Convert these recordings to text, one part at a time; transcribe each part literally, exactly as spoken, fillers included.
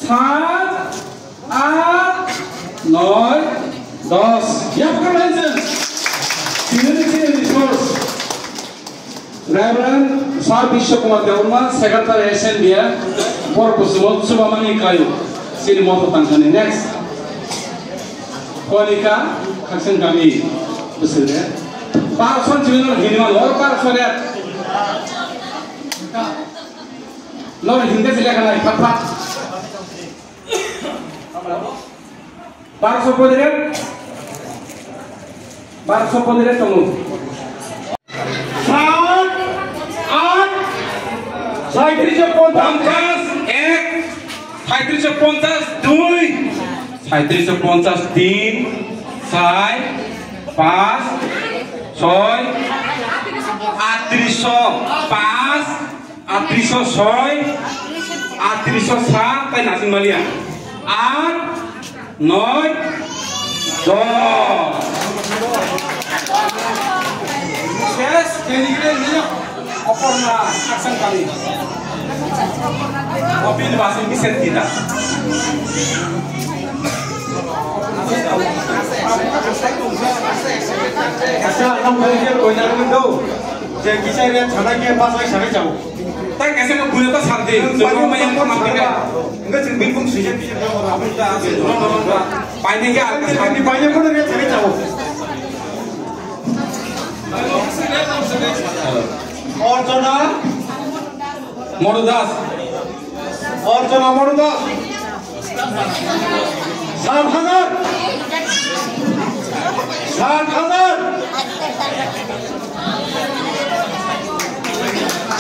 Saat, aat, noi, dos. Yapkar lainsen. Tinini chini resource. Reverend Sir Biswa Kumar Debbarma, Secretary S N B A, borok kusumo chubamani kayu. Chini moto tangkani. Next. Konika, Khakchang kami. Busire. Parson chini no hinima, no parson ya. No hinde sila kana, phat phat. Barso podire, barso podire tongo. Saat, aat, saitrish ponchas ek, saitrish ponchas dui, saitrish ponchas tin, sai, pas, soi, atrish pas, Atrish soi, atrish sat, tai nasing malia. Aat, noi, dos. Ses, kini kini ni oporna aksang kami. Opil basing ni set kita. Asa, ang boleh dia koina dulu. Je kisah dia sana ke pas lagi sana jauh. Tang kaisa no buya ta santi. Chwng ma yang ma khe. Enggak chwng bini bung sui je pisa. Paine ke alka santi. Paine ko ne chari chao. Orjona. Moru Das. Orjona Moru Das. Sat hajar. Sat hajar.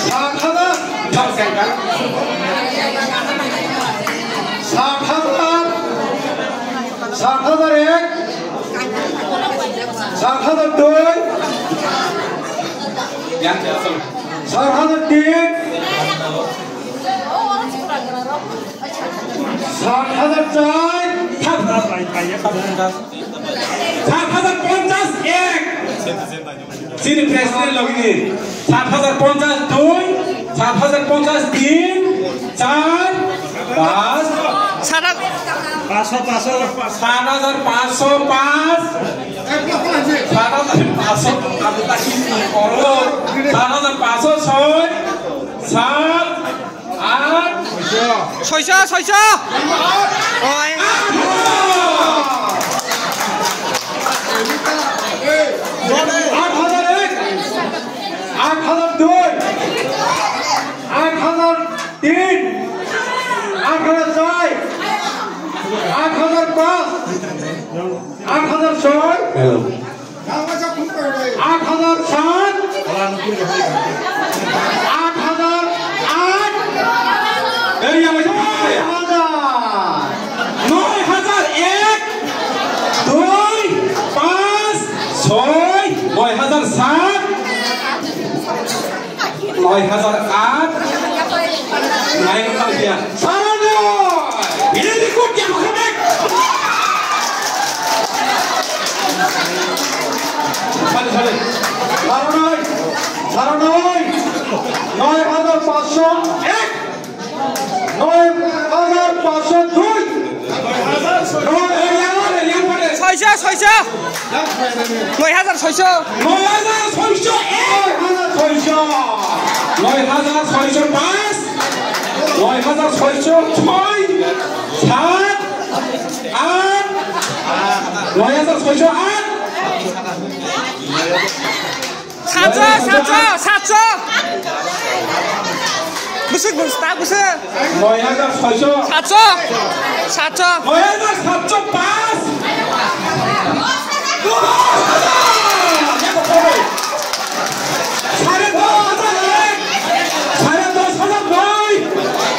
Sat hajar. Sat hajar. Sat hajar ek. Sat hajar dui. Sat hajar tin. Sat hajar char. Sat hajar ponchas ek. Chini president logini. Sat hajar ponchas dui, sat hajar ponchas tin, char, pas. Sat hajar. Paso, paso. Sat hajar paso pas. Sat hajar paso, sat hajar paso soi, sat, Soiso, soiso. Oi. Aat hajar ek, aat hajar dui, aat hajar tin, aat hajar char, aat hajar pas, aat hajar soi. Hello. Aat hajar sat, aat hajar aat, noi hajar, noi hajar ek, dui, pas, soi, noi hajar sat, noi hajar aat, nai hajar ya. Sarano! Ini record ya, bukan, Mek? Sale, sale. Sarano! Sarano! Noi hajar paso ek! Noi hajar paso dui! Noi hajar, soiso, soiso! Noi hajar soiso. Noi hajar soiso ek. Noi hajar soiso. Noi hajar soiso pas. Noi hajar soiso soi. Sat. Aat. Noi hajar soiso aat. Satso, satso, satso. Bwswk, bwswk, ta bwswk. Noi hajar soiso. Satso. Satso. Noi hajar satso pas. Sare dos hajar ek. Sare dos hajar noi.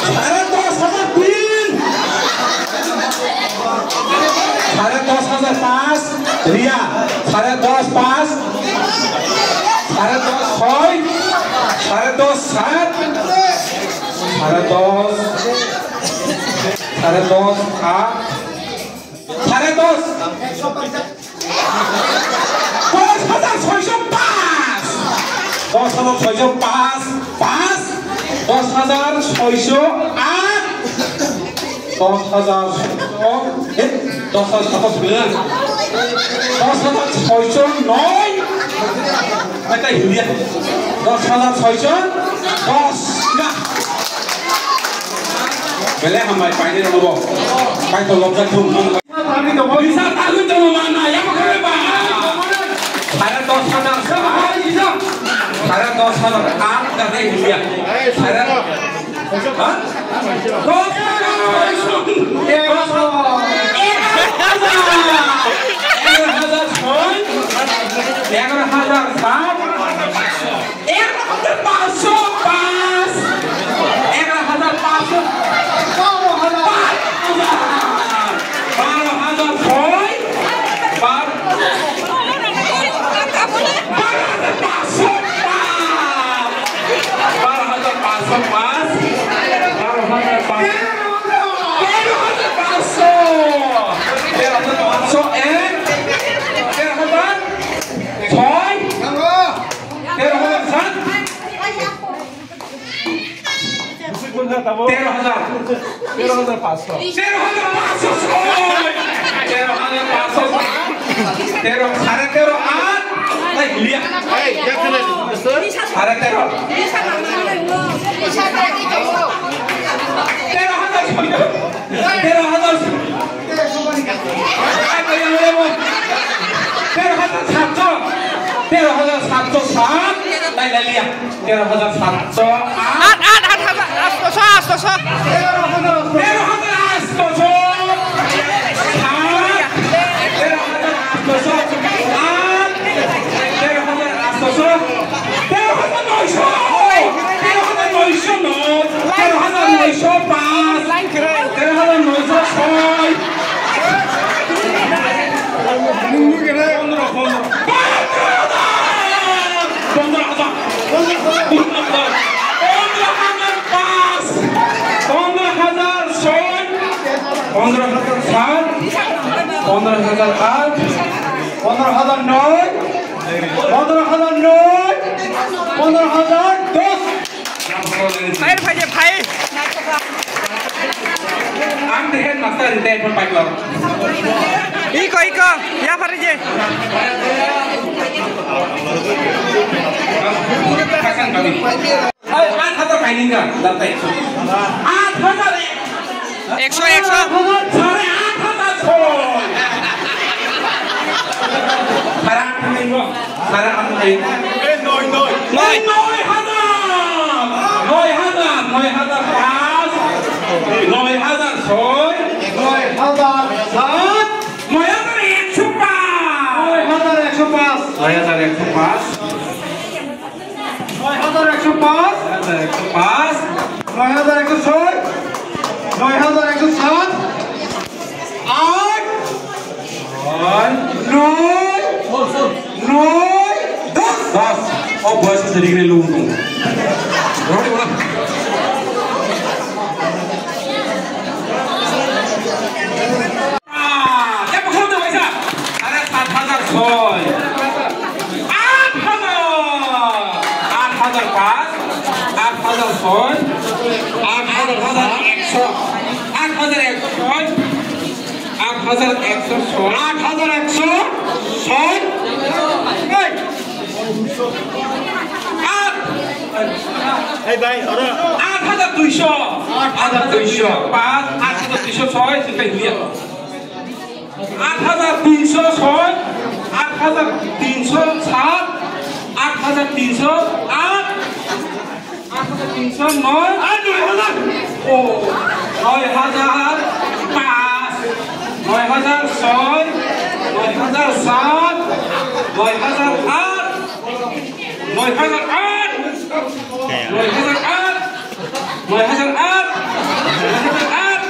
Sare dos hajar tin. Sare dos hajar pas. Ria. Sare dos pas. Sare dos soi. Sare dos sat. Sare dos. Sare dos aat. Sare dos. Dos hajar soiso pas. Dos hajar soiso pas. Pas. Dos hajar soiso aat. Dos hajar soicho, eh, dos hajar soicho, dos hajar soicho noi. Eta India. Dos hajar soicho, dos na. Bele hambai paini robo. Pai to lobjak thum. Bisa tahu to mana ya makre ba. Sare dos hajar. Sare dos hajar. Ap kate India. Sare Ha? Dos hajar ছয়শো। এগারো হাজার। এগারো হাজার ছয়। এগারো হাজার সাত। এগারো হাজার পাঁচশো পাঁচ। এগারো হাজার পাঁচশো। বারো হাজার। বারো হাজার ছয়। বারো বারো হাজার পাঁচশো পাঁচ। বারো হাজার পাঁচশো পাঁচ। বারো হাজার পাঁচশো। তেরো হাজার পাঁচশো। তেরো হাজার পাঁচশো এক। তেরো হাজার ছয়। তেরো হাজার সাত। তেরো হাজার। তেরো হাজার পাঁচশো। তেরো হাজার পাঁচশো ছয়। তেরো হাজার পাঁচশো সাত। তেরো, সাড়ে তেরো আট। এই, লিয়া। সাড়ে তেরো। তেরো হাজার ছয়। তেরো হাজার। তেরো হাজার সাতশো। তেরো হাজার সাতশো সাত। তাই, তাই, লিয়া। তেরো হাজার সাতশো আট। আট, আট, আট হাজার আটশো, আটশো। তেরো হাজার আটশো সাত। তেরো হাজার আটশো আট। তেরো হাজার আটশো। তেরো হাজার নয়শো। তেরো হাজার নয়শো নয়। তেরো হাজার নয়শো পাঁচ। তেরো হাজার নয়শো ছয়। পনেরো হাজার। পনেরো হাজার। পনেরো হাজার পাঁচ। পনেরো হাজার ছয়। পনেরো হাজার সাত। পনেরো হাজার আট। পনেরো হাজার নয়। পনেরো হাজার নয়। পনেরো হাজার দশ। Fire, fire, fire. Ang the headmaster in the phone pipe. Iko, iko, ya fare je. Kasan kami. Ay, aat hajar kaining ka, datai. Aat hajar. Ekso, ekso. Sare aat hajar. Sare aat hajar. Sare aat hajar. Noi. Noi hajar. Noi hajar. Noi hajar pas. Noi hajar soi. Noi hajar sat. Noi hajar ekso pas. Noi hajar ekso pas. Noi hajar ekso pas. Noi hajar ekso pas. Noi hajar ekso pas. Noi hajar ekso soi. Noi hajar ekso sat. Aat. Noi. Noi. Noi. Dos. Dos. O boys se rigre lung tung. Rode bola. Ah, ya, bukan tu, baisa. Ada saat hajar soi. Aat hajar. Aat hajar pas. Aat hajar soi. Aat hajar ekso. Aat hajar ekso soi. Aat hajar ekso soi. Aat hajar ekso soi. Hey. Aat. Hey, bhai, oro. Aat hajar duiso. Aat hajar duiso. Pas, aat hajar duiso soi, soi. Aat hajar tinso soi, aat hajar tinso sat, aat hajar tinso aat, aat hajar tinso noi, ar noi hajar. O, noi hajar pas, noi hajar soi, noi hajar sat, noi hajar aat, noi hajar aat, noi hajar aat. Noi hajar aat, noi hajar aat,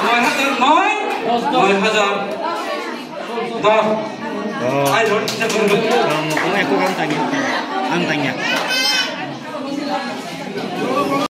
noi hajar noi, noi hajar dos. Oh. Ai, noi hajar dos. Ang, ang, aku kan tanya. Ang tanya.